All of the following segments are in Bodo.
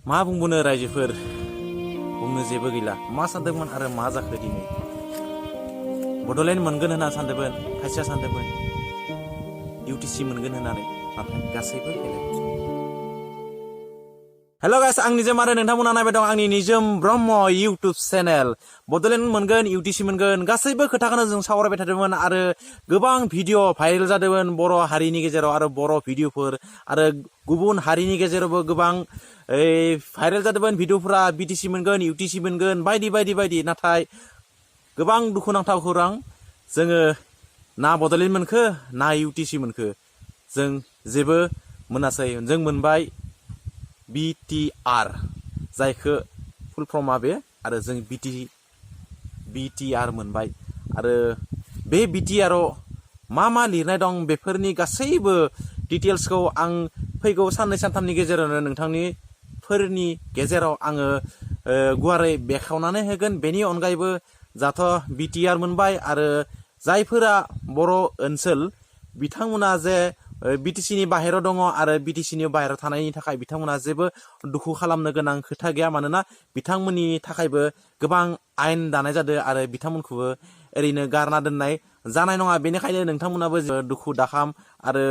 मा बुंबोनो रायजोफोर बुंनो जेबो गैला मा सानदोंमोन आरो मा जाखो दिनै बड'लेण्ड मोनगोन होनना सानदोंमोन खायसेया सानदोंमोन इउटिसि मोनगोन होननानै नाथाय गासैबो फैबाय हेल' गाइस आं निजम आरो नोंथांमोना नायबाय दं आंनि निजम ब्रह्म इउट्युब चेनेल बड'लेण्ड मोनगोन इउटिसि मोनगोन गासैबो खोथाखौनो जों सावरायबाय थादोंमोन आरो गोबां भिडिअ भाइरेल जादोंमोन बर' हारिनि गेजेराव आरो बर' भिडिअफोर आरो गुबुन हारिनि गेजेरावबो गोबां भाइरेल जादोंमोन भिडिअफोरा बिटिसि मोनगोन इउटिसि मोनगोन बायदि बायदि बायदि नाथाय गोबां दुखुनांथाव खौरां जोङो ना बड'लेण्ड मोनखो ना इउटिसि मोनखो जों जेबो मोनासै जों मोनबाय BTR जायखौ फुल फर्मा बे आरो जों BTR मोनबाय आरो बे BTR आव मा लिरनाय दं बेफोरनि गासैबो डिटेल्सखौ आं फैगौ साननै सानथामनि गेजेरावनो नोंथांनिफोरनि गेजेराव आङो गुवारै बेखेवनानै होगोन बेनि अनगायैबो जाथ' BTR मोनबाय आरो जायफोरा बर' ओनसोल बिथांमोना जे बिटिसिनि बाहेराव दङ आरो बिटिसिनि बाहेराव थानायनि थाखाय बिथांमोना जेबो दुखु खालामनो गोनां खोथा गैया मानोना बिथांमोननि थाखायबो गोबां आयेन दानाय जादों आरो बिथांमोनखौबो ओरैनो गारना दोननाय जानाय नङा बेनिखायनो नोंथांमोनाबो दुखु दाखाम आरो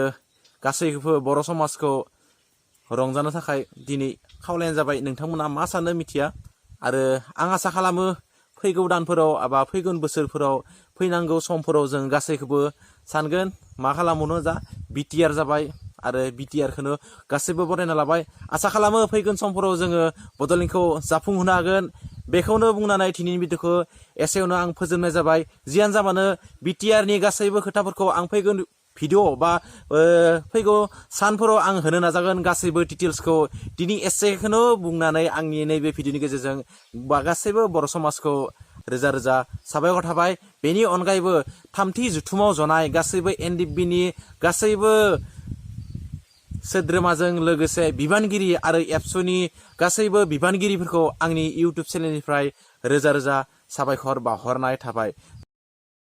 गासैखौबो बर' समाजखौ रंजानो थाखाय दिनै खावलायनाय जाबाय नोंथांमोना मा सानो मिथिया आरो आं आसा खालामो फैगौ दानफोराव एबा फैगौ बोसोरफोराव फैनांगौ समफोराव जों गासैखौबो सानगोन मा खालामनो जा BTR जाबाय आरो BTRखौनो गासैबो बरायना लाबाय आसा खालामो फैगोन समफोराव जोङो बड'लेण्डखौ जाफुंहोनो हागोन बेखौनो बुंनानै दिनैनि भिडिअखौ एसेयावनो आं फोजोबनाय जाबाय जियानो जाबानो BTRनि गासैबो खोथाफोरखौ आं फैगोन भिडिअ बा फैगौ सानफोराव आं होनो नाजागोन गासैबो डिटेल्सखौ दिनै एसेखौनो बुंनानै आंनि नैबे भिडिअनि गेजेरजों बा गासैबो बर' समाजखौ रोजा रोजा साबायखर थाबाय बेनि अनगायैबो थामथि जुथुमाव जनाय गासैबो NDBनि गासैबो सोद्रोमाजों लोगोसे बिबानगिरि आरो एबसुनि गासैबो बिबानगिरिफोरखौ आंनि इउट्युब चेनेलनिफ्राय रोजा रोजा साबायखर बावहरनाय थाबाय